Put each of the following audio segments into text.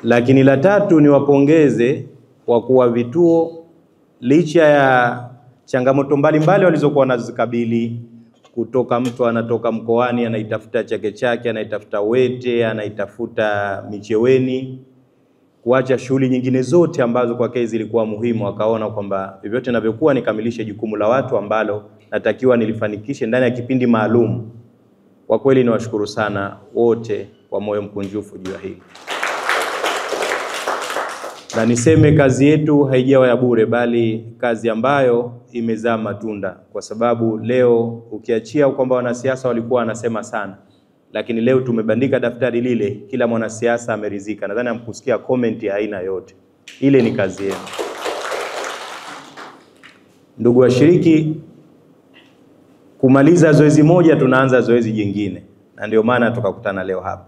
Lakini la tatu ni wapongeze wakuu wa vituo, licha ya changamoto mbalimbali walizokuwa wanazikabili, kutoka mtu anatoka mkoani anaitafuta Chake Chake, anaitafuta Wete, anaitafuta Micheweni, kuacha shughuli nyingine zote ambazo kwake zilikuwa muhimu, akaona kwamba vyovyote ninavyokuwa nikamilishe jukumu la watu ambalo natakiwa nilifanikishe ndani ya kipindi maalum. Kwa kweli niwashukuru sana wote kwa moyo mkunjufu juu ya hili. Na niseme kazi yetu haijawa ya bure, bali kazi ambayo imezaa matunda, kwa sababu leo ukiachia kwamba wanasiasa walikuwa wanasema sana, lakini leo tumebandika daftari lile, kila mwanasiasa ameridhika. Nadhani hamkusikia comment ya aina yote. Ile ni kazi yenu. Ndugu washiriki, kumaliza zoezi moja tunaanza zoezi jingine, na ndio maana tukakutana leo hapa,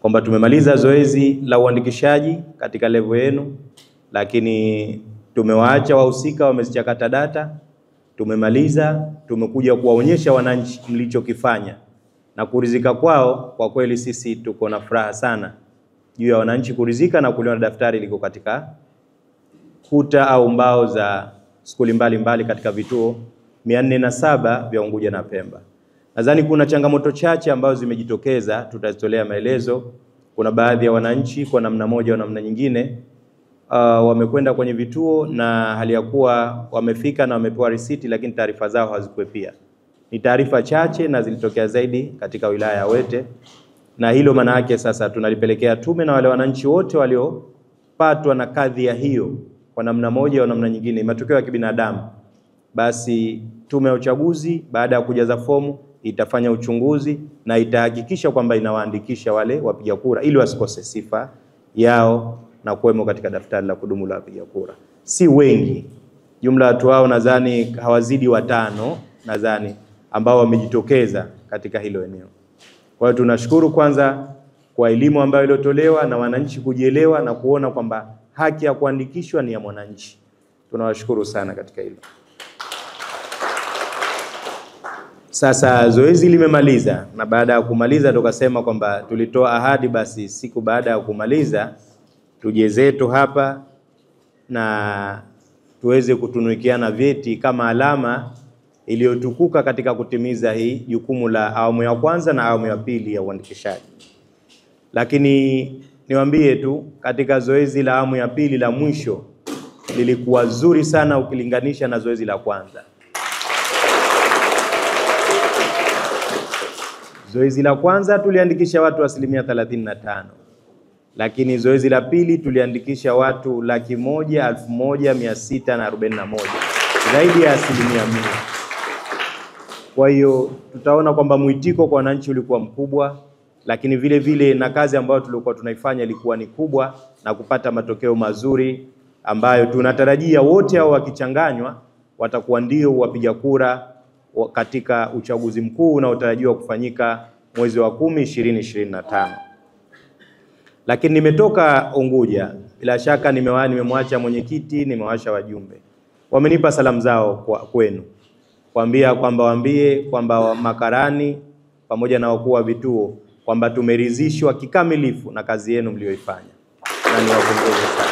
kwamba tumemaliza zoezi la uandikishaji katika level yenu, lakini tumewaacha wahusika wamezichakata data. Tumemaliza, tumekuja kuwaonyesha wananchi mlichokifanya na kuridhika kwao. Kwa kweli sisi tuko na furaha sana juu ya wananchi kuridhika na kuliona daftari liko katika kuta au mbao za skuli mbalimbali katika vituo 407 vya Unguja na Pemba. Nadhani kuna changamoto chache ambazo zimejitokeza, tutazitolea maelezo. Kuna baadhi ya wananchi kwa namna moja au namna nyingine wamekwenda kwenye vituo na hali ya kuwa wamefika na wamepewa risiti, lakini taarifa zao hazikuepia. Ni taarifa chache na zilitokea zaidi katika wilaya ya Wete, na hilo maana yake sasa tunalipelekea tume na wale wananchi wote waliopatwa na kadhia hiyo kwa namna moja au namna nyingine, matokeo ya kibinadamu, basi tume ya uchaguzi baada ya kujaza fomu itafanya uchunguzi na itahakikisha kwamba inawaandikisha wale wapiga kura ili wasikose sifa yao na kuwemo katika daftari la kudumu la wapiga kura. Si wengi, jumla watu hao nadhani hawazidi 5 nadhani ambao wamejitokeza katika hilo eneo. Kwa hiyo tunashukuru kwanza kwa elimu ambayo iliotolewa na wananchi kujielewa na kuona kwamba haki ya kuandikishwa ni ya mwananchi. Tunawashukuru sana katika hilo. Sasa zoezi limemaliza, na baada ya kumaliza tukasema kwamba tulitoa ahadi, basi siku baada ya kumaliza tuje zetu hapa na tuweze kutunukiana vyeti kama alama iliyotukuka katika kutimiza hii jukumu la awamu ya kwanza na awamu ya pili ya uandikishaji. Lakini niwaambie tu, katika zoezi la awamu ya pili la mwisho lilikuwa zuri sana ukilinganisha na zoezi la kwanza. Zoezi la kwanza tuliandikisha watu 35%, lakini zoezi la pili tuliandikisha watu 101,641, zaidi ya 100%. Kwa hiyo tutaona kwamba mwitiko kwa wananchi ulikuwa mkubwa, lakini vile vile na kazi ambayo tulikuwa tunaifanya ilikuwa ni kubwa na kupata matokeo mazuri ambayo tunatarajia wote hao wakichanganywa watakuwa ndio wapiga kura katika uchaguzi mkuu unaotarajiwa kufanyika mwezi wa 10 2025. Lakini nimetoka Unguja, bila shaka nimemwacha mwenyekiti, nimewasha wajumbe. Wamenipa salamu zao kwenu, kuambia kwamba waambie kwamba makarani pamoja na wakuu wa vituo kwamba tumeridhishwa kikamilifu na kazi yenu mlioifanya, na niwapongeze sana.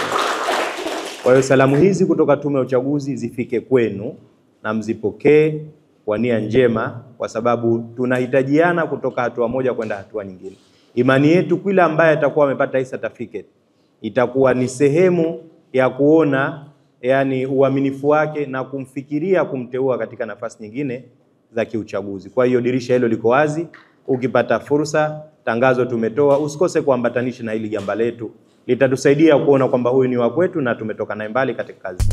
Kwa hiyo salamu hizi kutoka Tume ya Uchaguzi zifike kwenu na mzipokee kwa nia njema, kwa sababu tunahitajiana kutoka hatua moja kwenda hatua nyingine. Imani yetu kila ambaye atakuwa amepata hii certificate itakuwa ni sehemu ya kuona yani uaminifu wake na kumfikiria kumteua katika nafasi nyingine za kiuchaguzi. Kwa hiyo dirisha hilo liko wazi, ukipata fursa, tangazo tumetoa, usikose kuambatanisha na hili jamba letu, litatusaidia kuona kwamba huyu ni wa kwetu na tumetoka naye mbali katika kazi.